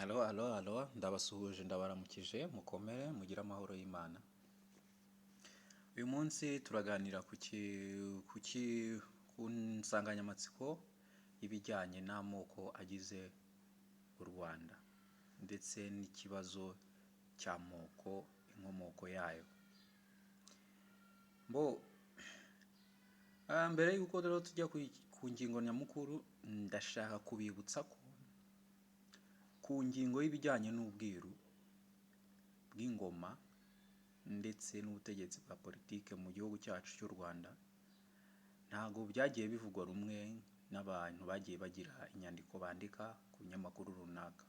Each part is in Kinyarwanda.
Alo, alo, alo, ndabasuhuje, ndabaramukije, mukomere, mugire amahoro y'Imana. Uyu munsi turaganira ku nsanganyamatsiko y'ibijyanye n'amoko agize u Rwanda ndetse n'ikibazo cy'amoko, inkomoko yayo. Mbo mbere y'uko rero tujya ku ngingo nyamukuru, ndashaka kubibutsa ko ku ngingo y'ibijyanye n'ubwiru bw'ingoma ndetse n'ubutegetsi bwa politike mu gihugu cyacu cy'u Rwanda, ntabwo byagiye bivugwa rumwe n'abantu bagiye bagira inyandiko bandika ku binyamakuru runaka.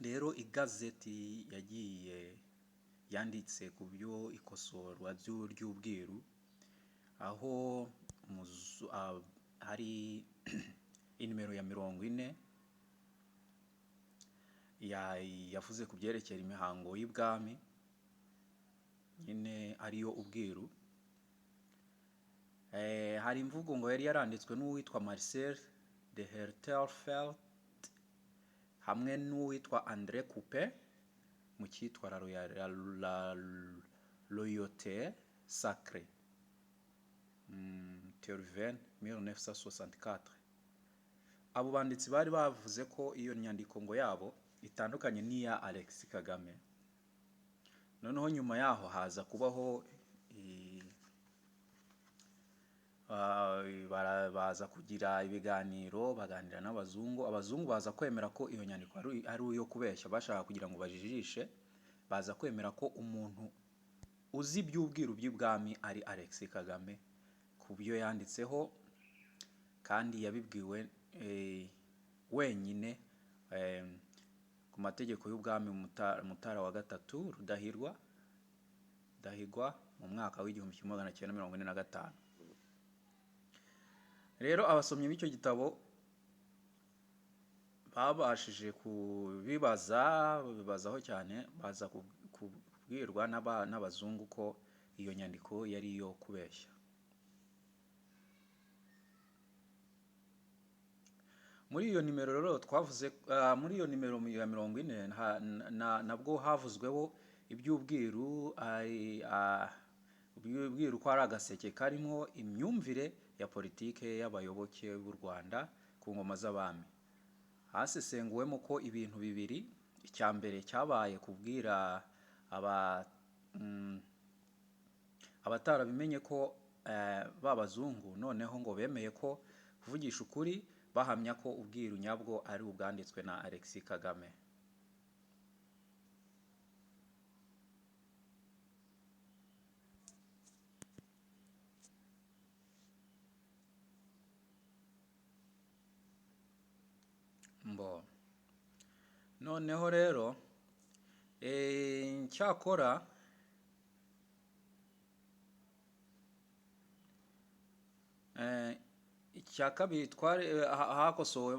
Rero igazeti yagiye yanditse ku byo ikosorwa ry'ubwiru, aho hari inimero ya 40 yavuze ku byerekeye imihango y'ibwami, nyine ariyo ubwiru. Hari imvugo ngo yari yaranditswe n'uwitwa Marcel de Herterfeld hamwe n'uwitwa André Coupe mu cyitwa La Loyauté Sacrée, Terven 1964. Abo banditsi bari bavuze ko iyo nyandiko ngo yabo itandukanye n'iya Alex Kagame. Noneho nyuma yaho haza kubaho baza kugira ibiganiro, baganira n'abazungu. Abazungu baza kwemera ko iyo nyandiko ari iyo kubeshya, bashaka kugira ngo bajijishe. Baza kwemera ko umuntu uzi iby'ubwiru by'ibwami ari Alex Kagame ku byo yanditseho, kandi yabibwiwe wenyine ku mategeko y'ubwami Mutara wa gatatu Rudahigwa mu mwaka w'1945. Rero abasomyi b'icyo gitabo babashije kubibaza, babibazaho cyane, baza kubwirwa n'abazungu ko iyo nyandiko yari iyo kubeshya. Muri iyo nimero rero twavuze, muri iyo nimero ya 40 nabwo havuzweho iby'ubwiru, iby'ubwiru ko ari agaseke karimo imyumvire ya politike y'abayoboke b'u Rwanda ku ngoma z'abami. Hasesenguwemo ko ibintu bibiri, icya mbere cyabaye kubwira abatarabimenye ko b'abazungu noneho ngo bemeye ko kuvugisha ukuri, bahamya ko ubwiru nyabwo ari ubwanditswe na Alex Kagame. Mbo noneho rero cyakora icya kabiri twari hakosowe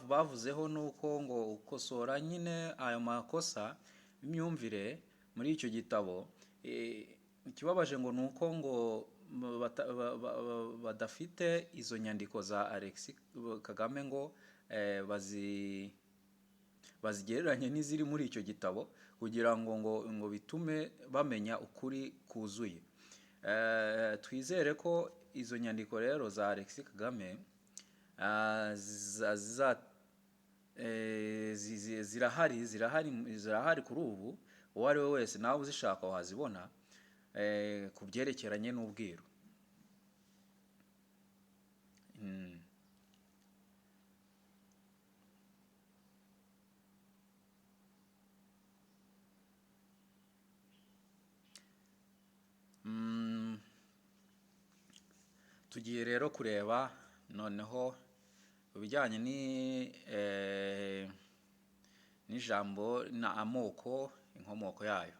bavuzeho nuko ngo ukosora nyine ayo makosa y'imyumvire muri icyo gitabo. Ikibabaje ngo nuko ngo badafite izo nyandiko za Alex Kagame ngo bazigereranye n'iziri muri icyo gitabo kugira ngo ngo bitume bamenya ukuri kuzuye. Twizere ko izo nyandiko rero za Alex Kagame zirahari kuri ubu, uwo ari we wese nawe uzishaka wazibona ku byerekeranye n'ubwiru. Tugiye rero kureba noneho ibijyanye n'ijambo na amoko, inkomoko yayo.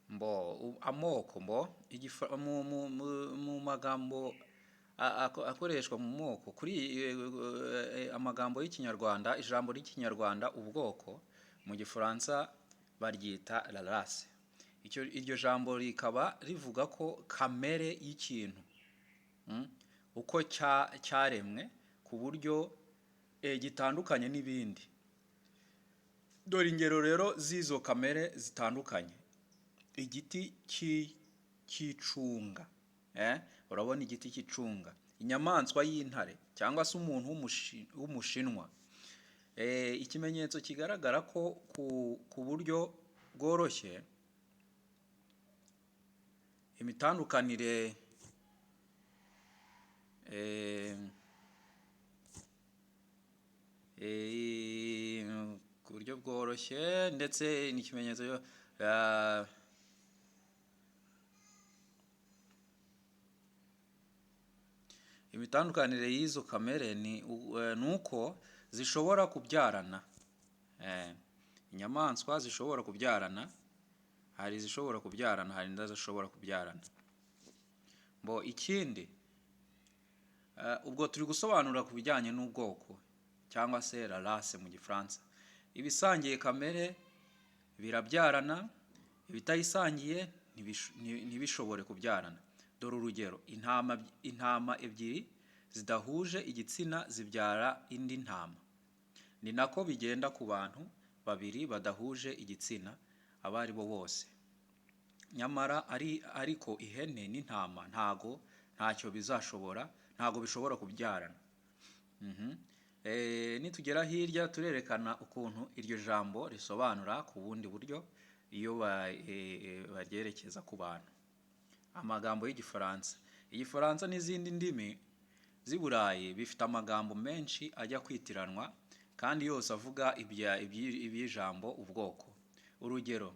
Mbo amoko mbo mu magambo akoreshwa mu moko kuri amagambo y'Ikinyarwanda, ijambo ry'Ikinyarwanda ubwoko Mu Gifaransa baryita la race. Icyo iryo jambo rikaba rivuga ko kamere y'ikintu, uko cyaremwe ku buryo gitandukanye n'ibindi. Dore ingero rero z'izo kamere zitandukanye: igiti cy'icunga, urabona igiti cy'icunga, inyamaswa y'intare cyangwa se umuntu w'Umushinwa. Ikimenyetso kigaragara ko ku buryo bworoshye imitandukanire ku buryo bworoshye ndetse ni ikimenyetso imitandukanire y'izo kamere ni uko zishobora kubyarana. Inyamaswa zishobora kubyarana, hari izishobora kubyarana, hari n'izidashobora kubyarana. Bo ikindi, ubwo turi gusobanura ku bijyanye n'ubwoko cyangwa se la race mu Gifaransa. Ibisangiye kamere birabyarana, ibitayisangiye ntibishobore kubyarana. Dore urugero: intama ebyiri zidahuje igitsina zibyara indi ntama. Ni nako bigenda ku bantu babiri badahuje igitsina abo ari bo bose. Nyamara ariko ihene n'intama ntago ntacyo bizashobora, ntago bishobora kubyarana. Nitugera hirya turerekana ukuntu iryo jambo risobanura ku bundi buryo iyo baryerekeza ku bantu. Amagambo y'Igifaransa. Igifaransa n'izindi ndimi z'i Burayi bifite amagambo menshi ajya kwitiranwa kandi yose avuga iby'ijambo ubwoko. Urugero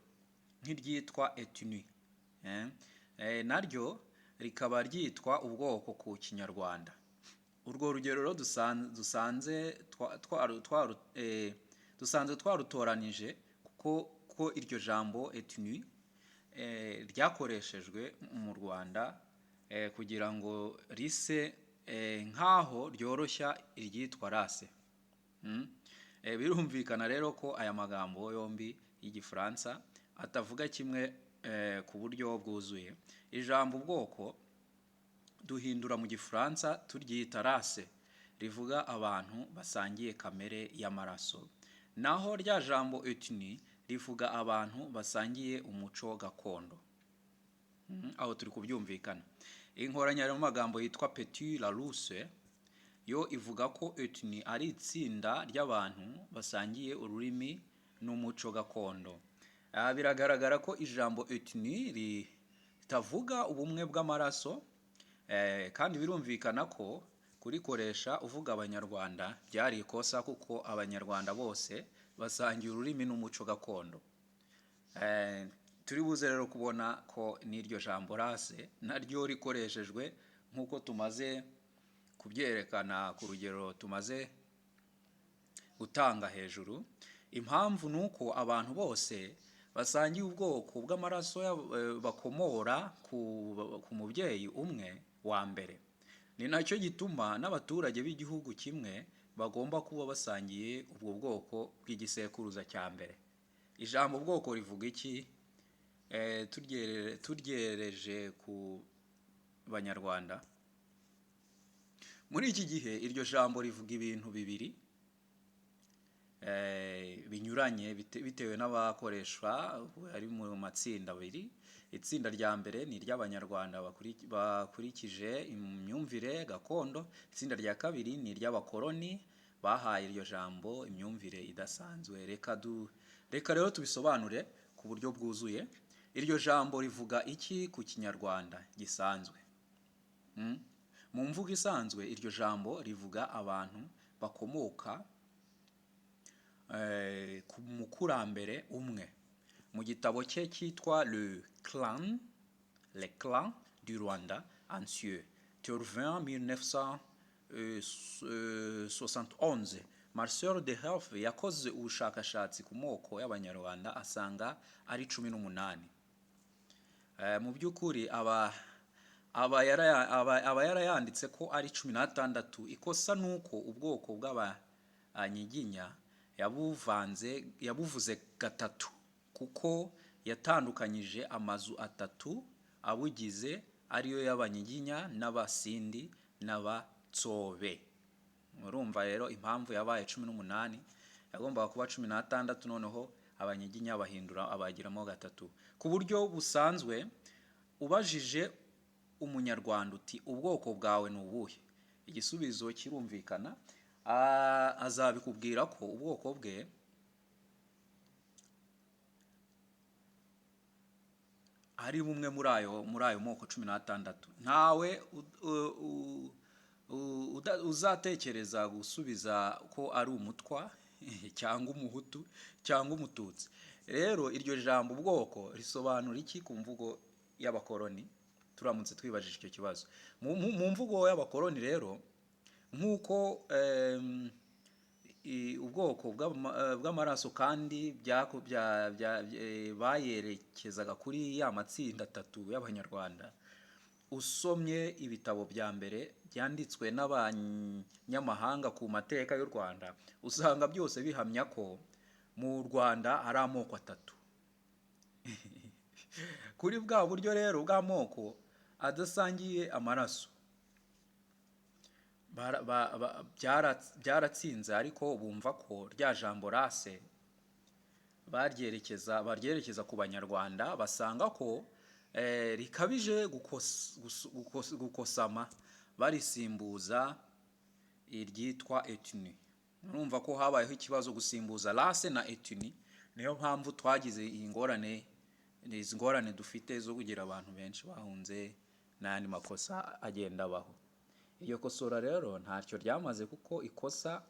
nk'iryitwa ethnie, naryo rikaba ryitwa ubwoko ku Kinyarwanda. Urwo rugero rero dusanze twarutoranije kuko ko iryo jambo ethnie ryakoreshejwe mu Rwanda kugira ngo rise nk'aho ryoroshya iryitwa race. Birumvikana rero ko aya magambo yombi y'Igifaransa atavuga kimwe ku buryo bwuzuye. Ijambo ubwoko duhindura mu Gifaransa turyita race, rivuga abantu basangiye kamere y'amaraso. Naho rya jambo ethnie rivuga abantu basangiye umuco gakondo. Aho turi kubyumvikana. Inkoranyamagambo yitwa Petit Larousse yo ivuga ko ethnie ari itsinda ry'abantu basangiye ururimi n'umuco gakondo. Biragaragara ko ijambo ethnie ritavuga ubumwe bw'amaraso, kandi birumvikana ko kurikoresha uvuga Abanyarwanda byari ikosa kuko Abanyarwanda bose basangiye ururimi n'umuco gakondo. Turi buze rero kubona ko n'iryo jambo race naryo rikoreshejwe nk'uko tumaze kubyerekana ku rugero tumaze gutanga hejuru. Impamvu ni uko abantu bose basangiye ubwoko bw'amaraso bakomora ku mubyeyi umwe wa mbere. Ni nacyo gituma n'abaturage b'igihugu kimwe bagomba kuba basangiye ubwo bwoko bw'igisekuruza cya mbere. Ijambo ubwoko rivuga iki? Turyereje ku Banyarwanda. Muri iki gihe iryo jambo rivuga ibintu bibiri binyuranye bitewe n'abakoreshwa ari mu matsinda abiri. Itsinda rya mbere ni iry'Abanyarwanda bakurikije imyumvire gakondo. Itsinda rya kabiri ni iry'abakoloni bahaye iryo jambo imyumvire idasanzwe. Reka rero tubisobanure ku buryo bwuzuye. Iryo jambo rivuga iki ku Kinyarwanda gisanzwe? Mu mvugo isanzwe iryo jambo rivuga abantu bakomoka ku mukurambere umwe. Mu gitabo cye cyitwa Le Clan du Rwanda Ancien, Tervin 1971, Marcel de Herve yakoze ubushakashatsi ku moko y'Abanyarwanda asanga ari 18. Mu by'ukuri aba yarayanditse ko ari 16. Ikosa ni uko ubwoko bw'Abanyiginya Yabuvanze, yabuvuze gatatu kuko yatandukanyije amazu atatu abugize, ariyo y'Abanyiginya n'Abasindi n'Abatsobe. Murumva rero impamvu yabaye 18, yagombaga kuba 16, noneho Abanyiginya bahindura abagiramo gatatu. Ku buryo busanzwe ubajije Umunyarwanda uti ubwoko bwawe ni ubuhe, igisubizo kirumvikana, azabikubwira ko ubwoko bwe ari bumwe muri ayo moko 16. Ntawe uzatekereza gusubiza ko ari Umutwa cyangwa Umuhutu cyangwa Umututsi. Rero iryo jambo ubwoko risobanura iki ku mvugo y'abakoroni? Turamutse twibajije icyo kibazo mu mvugo y'abakoroni rero, nk'uko ubwoko bw'amaraso kandi bayerekezaga kuri ya matsinda atatu y'Abanyarwanda. Usomye ibitabo bya mbere byanditswe n'abanyamahanga ku mateka y'u Rwanda, usanga byose bihamya ko mu Rwanda hari amoko atatu. Kuri bwa buryo rero bw'amoko adasangiye amaraso byaratsinze, ariko bumva ko rya jambo race baryerekeza ku Banyarwanda, basanga ko rikabije gukosama, barisimbuza iryitwa ethnie. Murumva ko habayeho ikibazo gusimbuza race na ethnie. Niyo mpamvu twagize iyi ngorane, izi ngorane dufite zo kugira abantu benshi bahunze n'ayandi makosa agenda abaho. Iryo kosora rero ntacyo ryamaze, kuko ikosa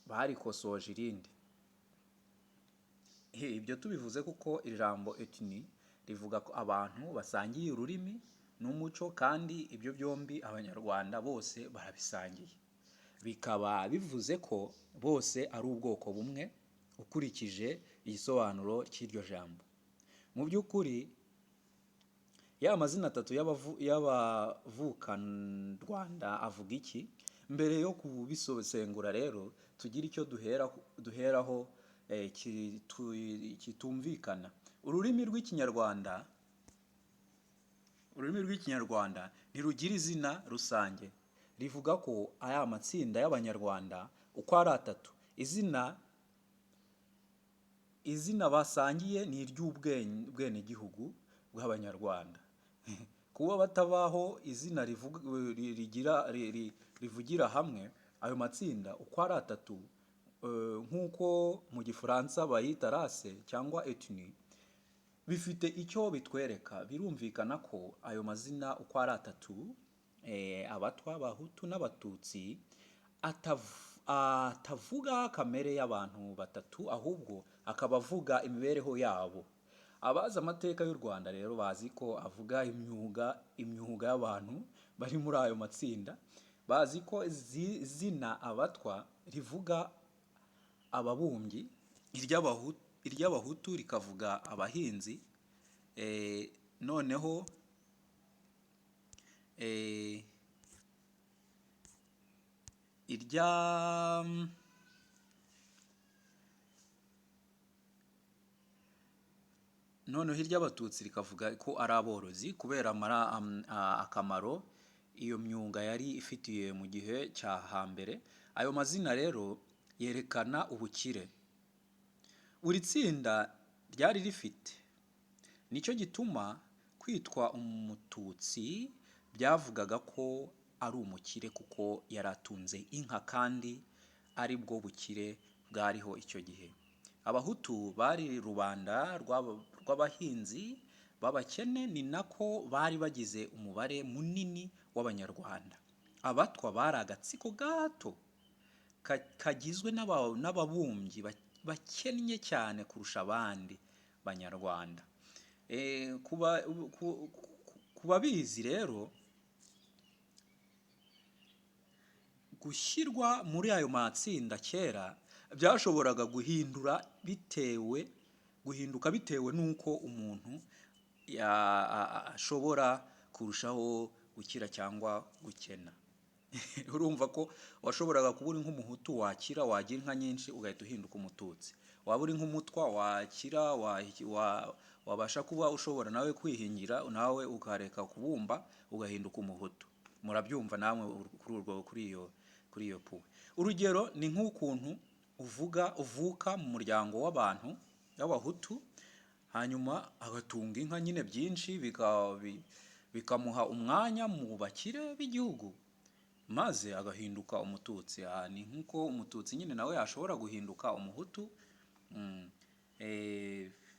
barikosoje irindi. Ibyo tubivuze kuko ijambo ethnie rivuga ko abantu basangiye ururimi n'umuco, kandi ibyo byombi Abanyarwanda bose barabisangiye, bikaba bivuze ko bose ari ubwoko bumwe ukurikije igisobanuro cy'iryo jambo. Mu by'ukuri ya mazina atatu y'abavukanrwanda avuga iki? Mbere yo kubisesengura rero, tugire icyo duheraho kitumvikana. Ururimi rw'Ikinyarwanda ntirugira izina rusange rivuga ko aya matsinda y'Abanyarwanda uko ari atatu. Izina basangiye ni iry'ubwenegihugu bw'Abanyarwanda. Kuba batabaho izina rivugira hamwe ayo matsinda uko ari atatu, nk'uko mu Gifaransa bayita race cyangwa ethnie, bifite icyo bitwereka. Birumvikana ko ayo mazina uko ari atatu, Abatwa, Abahutu n'Abatutsi, atavuga kamere y'abantu batatu, ahubwo akaba avuga imibereho yabo. Abazi amateka y'u Rwanda rero bazi ko avuga imyuga y'abantu bari muri ayo matsinda. Bazi ko izina Abatwa rivuga ababumbyi, iry'Abahutu rikavuga abahinzi, noneho irya noneho iry'Abatutsi rikavuga ko ari aborozi, kubera akamaro iyo myuga yari ifitiye mu gihe cya hambere. Ayo mazina rero yerekana ubukire buri tsinda ryari rifite. Nicyo gituma kwitwa Umututsi byavugaga ko ari umukire, kuko yari atunze inka, kandi ari bwo bukire bwariho icyo gihe. Abahutu bari rubanda rw'abahinzi b'abakene, ni nako bari bagize umubare munini w'Abanyarwanda. Abatwa bari agatsiko gato kagizwe n'ababumbyi bakennye cyane kurusha abandi Banyarwanda. Ku babizi rero, gushyirwa muri ayo matsinda kera byashoboraga guhinduka bitewe n'uko umuntu ashobora kurushaho gukira cyangwa gukena. Urumva ko washoboraga kuba uri nk'Umuhutu, wakira, wagira inka nyinshi, ugahita uhinduka Umututsi. Waba uri nk'Umutwa, wakira, wabasha kuba ushobora nawe kwihingira, nawe ukareka kubumba, ugahinduka Umuhutu. Murabyumva namwe kuri urwo kuri iyo puwe. Urugero ni nk'ukuntu uvuga uvuka mu muryango w'abantu b'Abahutu, hanyuma agatunga inka nyine byinshi, bikamuha umwanya mu bakire b'igihugu, maze agahinduka Umututsi. Ah, ni nk'uko Umututsi nyine nawe yashobora guhinduka Umuhutu.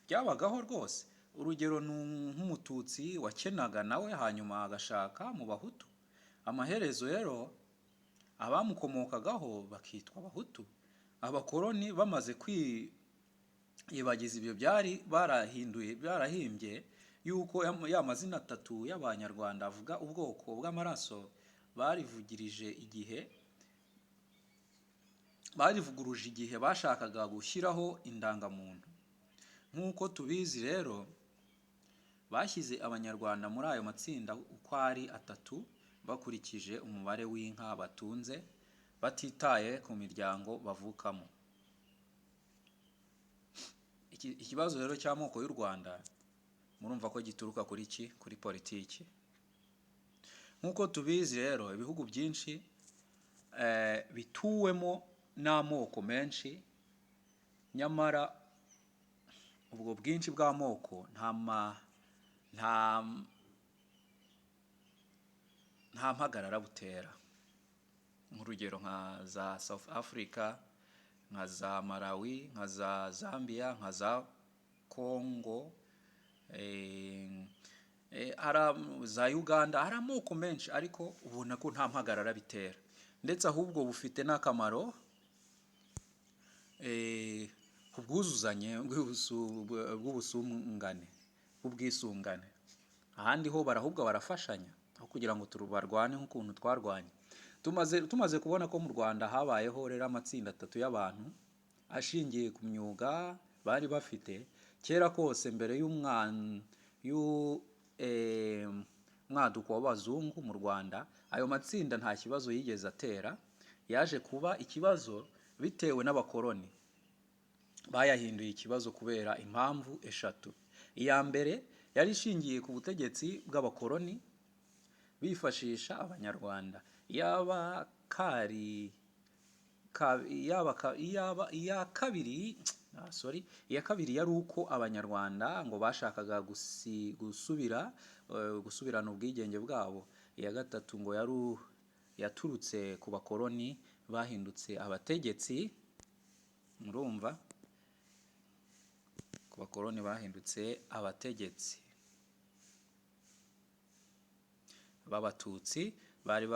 Byabagaho rwose. Urugero ni nk'Umututsi wakenaga nawe, hanyuma agashaka mu Bahutu. Amaherezo rero abamukomokagaho bakitwa Abahutu. Abakoloni bamaze kwiyibagiza ibyo byari barahinduye, barahimbye yuko ya mazina atatu y'Abanyarwanda avuga ubwoko bw'amaraso, barivugirije igihe barivuguruje igihe bashakaga gushyiraho indangamuntu. Nk'uko tubizi rero, bashyize Abanyarwanda muri ayo matsinda uko ari atatu bakurikije umubare w'inka batunze, batitaye ku miryango bavukamo. Ikibazo rero cy'amoko y'u Rwanda, murumva ko gituruka kuri ki? Kuri politiki. Nk'uko tubizi rero, ibihugu byinshi bituwemo n'amoko menshi, nyamara ubwo bwinshi bw'amoko nta mpagarara butera. Nk'urugero nka za South Africa, nka za Malawi, nka za Zambia, nka za Congo, hari za Uganda, hari amoko menshi, ariko ubona ko nta mpagarara bitera, ndetse ahubwo bufite n'akamaro ubwuzuzanye bw'ubusungane, bw'ubwisungane. Ahandi ho barahubwo barafashanya aho kugira ngo barwane nk'ukuntu twarwanye. Tumaze kubona ko mu Rwanda habayeho rero amatsinda atatu y'abantu ashingiye ku myuga bari bafite kera kose mbere y'umwaduko w'abazungu mu Rwanda. Ayo matsinda nta kibazo yigeze atera. Yaje kuba ikibazo bitewe n'abakoloni. Bayahinduye ikibazo kubera impamvu eshatu. Iya mbere yari ishingiye ku butegetsi bw'abakoloni bifashisha Abanyarwanda. Yaba kari yaba yaba iya kabiri, sorry, iya kabiri yari uko Abanyarwanda ngo bashakaga gusubirana ubwigenge bwabo. Iya gatatu ngo yari yaturutse ku bakoloni bahindutse abategetsi. Murumva, ku bakoloni bahindutse abategetsi b'Abatutsi bari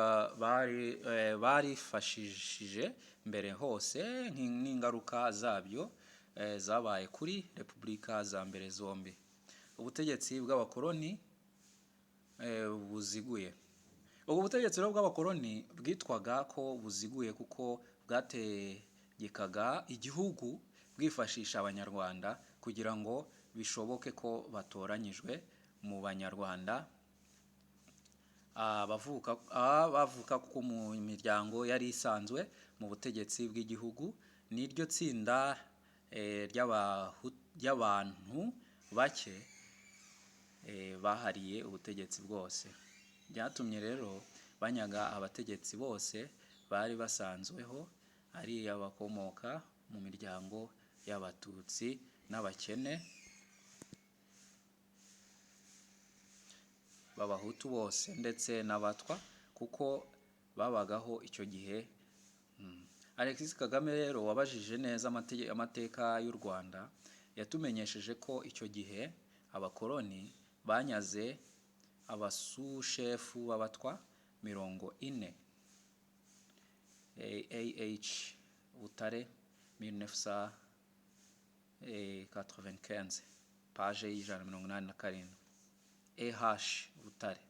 barifashishije mbere hose n'ingaruka zabyo zabaye kuri repubulika za mbere zombi. Ubutegetsi bw'abakoloni buziguye. Ubwo butegetsi rero bw'abakoloni bwitwaga ko buziguye kuko bwategekaga igihugu bwifashisha Abanyarwanda kugira ngo bishoboke ko batoranyijwe mu Banyarwanda abavuka ku mu miryango yari isanzwe mu butegetsi bw'igihugu. Niryo tsinda ry'abantu bake bahariye ubutegetsi bwose. Byatumye rero banyaga abategetsi bose bari basanzweho ari abakomoka mu miryango y'Abatutsi n'abakene b'Abahutu bose ndetse n'Abatwa, kuko babagaho icyo gihe. Alexis Kagame rero, wabajije neza amateka y'u Rwanda, yatumenyesheje ko icyo gihe abakoloni banyaze abasushefu b'Abatwa 40. AH Butare, 1995, page y'187. AH Butare,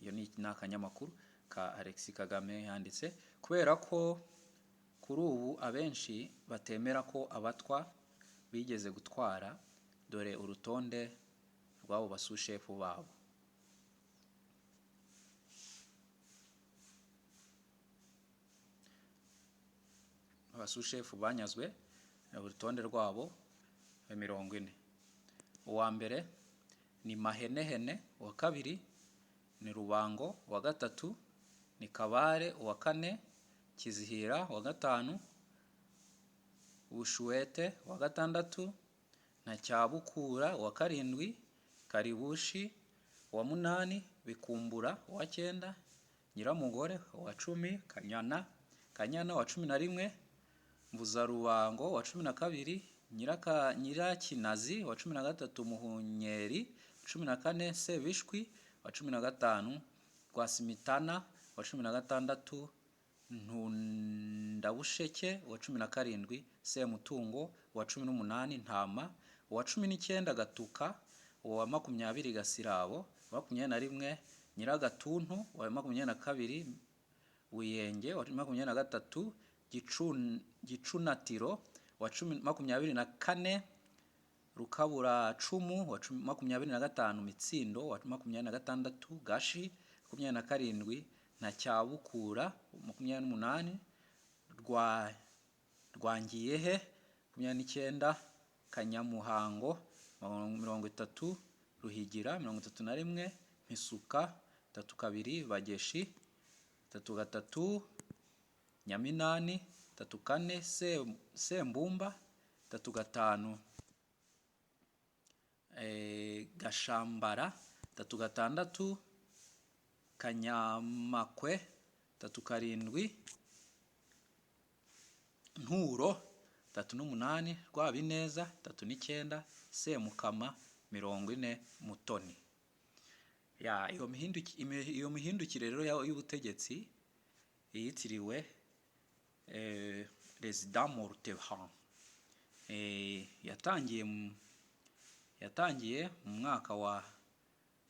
iyo ni akanyamakuru ka Alexis Kagame yanditse. Kubera ko kuri ubu abenshi batemera ko Abatwa bigeze gutwara, dore urutonde rw'abo basushefu babo. Abasushefu banyazwe, urutonde rwabo 40. Uwa mbere ni Mahenehene, uwa kabiri ni Rubango, uwa gatatu ni Kabare, uwa kane Kizihira, uwa gatanu Bushuwete, uwa gatandatu Ntacyabukura, uwa karindwi Karibushi, uwa munani Bikumbura, uwa cyenda Nyiramugore, uwa 10 Kanyana, uwa 11 Mvuzarubango, uwa 12 Nyirakinazi, uwa 13 Muhunyeri, 14 Sebishwi, uwa 15 Rwasimitana, uwa 16 Ntundabusheke, uwa 17 Semutungo, uwa 18 Ntama, uwa 19 Gatuka, uwa 20 Gasirabo, uwa 21 Nyiragatuntu, uwa 22 Buyenge, uwa 23 Gicunatiro, uwa 24 Rukaburacumu, uwa 25 Mitsindo, uwa 26 Gashi, 27 Ntacyabukura, 28 Rwangiyehe, 29 Kanyamuhango, 30 Ruhigira, 31 Mpisuka, 32 Bageshi, 33 Nyaminani, 34 Sembumba, 35 Gashambara, 36 Kanyamakwe, 37 Nturo, 38 Rwabineza, 39 Semukama, 40 Mutoni. Ya iyo mihindukire rero y'ubutegetsi yitiriwe Président Mortehan, yatangiye mu mwaka wa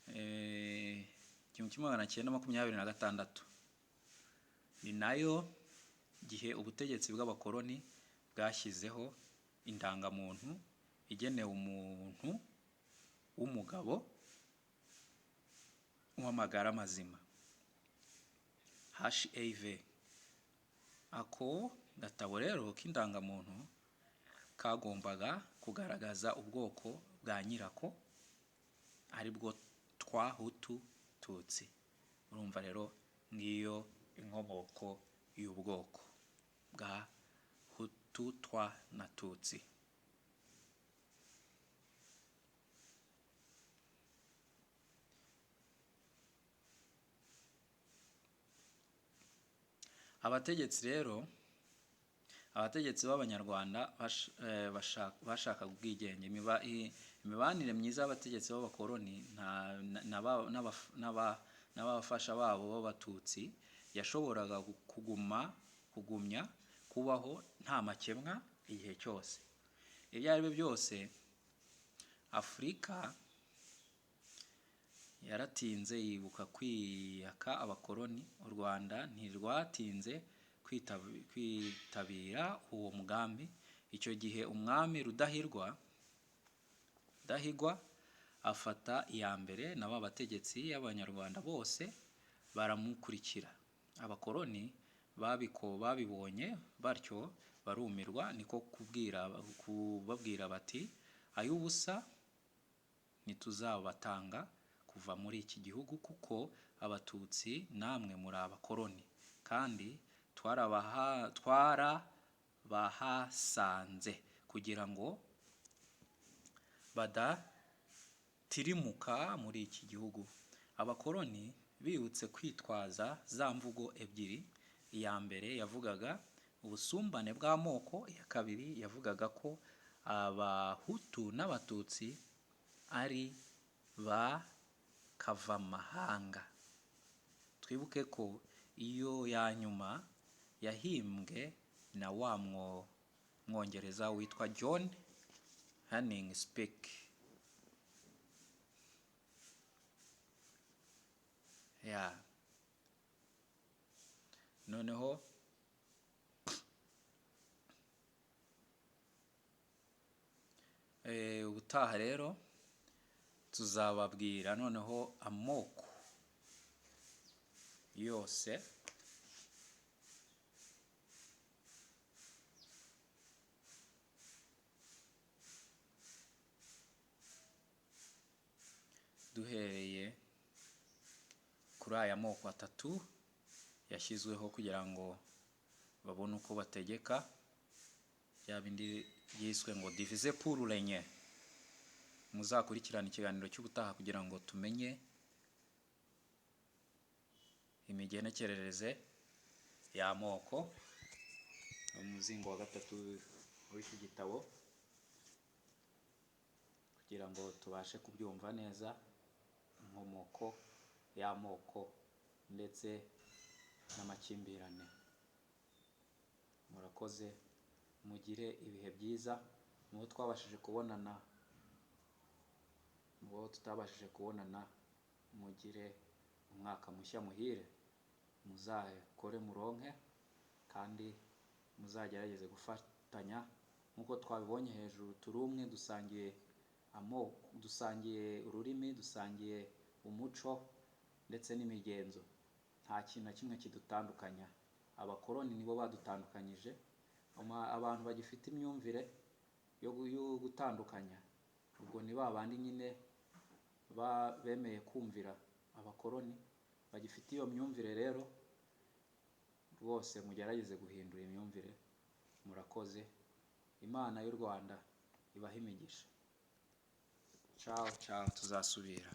1926. Ni nayo gihe ubutegetsi bw'abakoloni bwashyizeho indangamuntu igenewe umuntu w'umugabo w'amagara mazima, HIV. Ako gatabo rero k'indangamuntu kagombaga kugaragaza ubwoko bwa nyirako, aribwo Twa, Hutu, Tutsi. Urumva rero ngiyo inkomoko y'ubwoko bwa Hutu, Twa na Tutsi. Abategetsi rero, abategetsi b'Abanyarwanda bashakaga ubwigenge. Imibanire myiza y'abategetsi b'abakoloni n'abafasha babo b'Abatutsi yashoboraga kugumya kubaho nta makemwa igihe cyose. Ibyo ari byo byose, Afurika yaratinze yibuka kwiyaka abakoloni. U Rwanda ntirwatinze kwitabira uwo mugambi. Icyo gihe umwami Rudahigwa afata iya mbere, nabo abategetsi y'Abanyarwanda bose baramukurikira. Abakoloni babibonye batyo barumirwa, niko kubabwira bati ay'ubusa ntituzabatanga kuva muri iki gihugu, kuko Abatutsi namwe muri abakoloni, kandi twarabahasanze kugira ngo badatirimuka muri iki gihugu. Abakoloni bibutse kwitwaza za mvugo ebyiri: iya mbere yavugaga ubusumbane bw'amoko, iya kabiri yavugaga ko Abahutu n'Abatutsi ari ba kavamahanga. Twibuke ko iyo ya nyuma yahimbwe na wa Mwongereza witwa John Hanning Speke. Ya noneho ubutaha rero tuzababwira noneho amoko yose. Duhereye kuri aya moko atatu yashyizweho kugira ngo babone uko bategeka, bya bindi byiswe ngo "diviser pour régner". Muzakurikirane ikiganiro cy'ubutaha kugira ngo tumenye imigenekerereze y'amoko, umuzingo wa gatatu w'iki gitabo, kugira ngo tubashe kubyumva neza, inkomoko y'amoko ndetse n'amakimbirane. Murakoze, mugire ibihe byiza. Mu bo twabashije kubonana, mu bo tutabashije kubonana, mugire umwaka mushya muhire. Muzakore muronke, kandi muzagerageze gufatanya nk'uko twabibonye hejuru. Turi umwe, dusangiye amoko, dusangiye ururimi, dusangiye umuco ndetse n'imigenzo. Nta kintu na kimwe kidutandukanya. Abakoloni nibo badutandukanyije. Abantu bagifite imyumvire yo gutandukanya, ubwo ni ba bandi nyine bemeye kumvira abakoloni, bagifite iyo myumvire. Rero rwose mugerageze guhindura imyumvire. Murakoze, Imana y'u Rwanda ibahe imigisha. Ciao ciao, tuzasubira.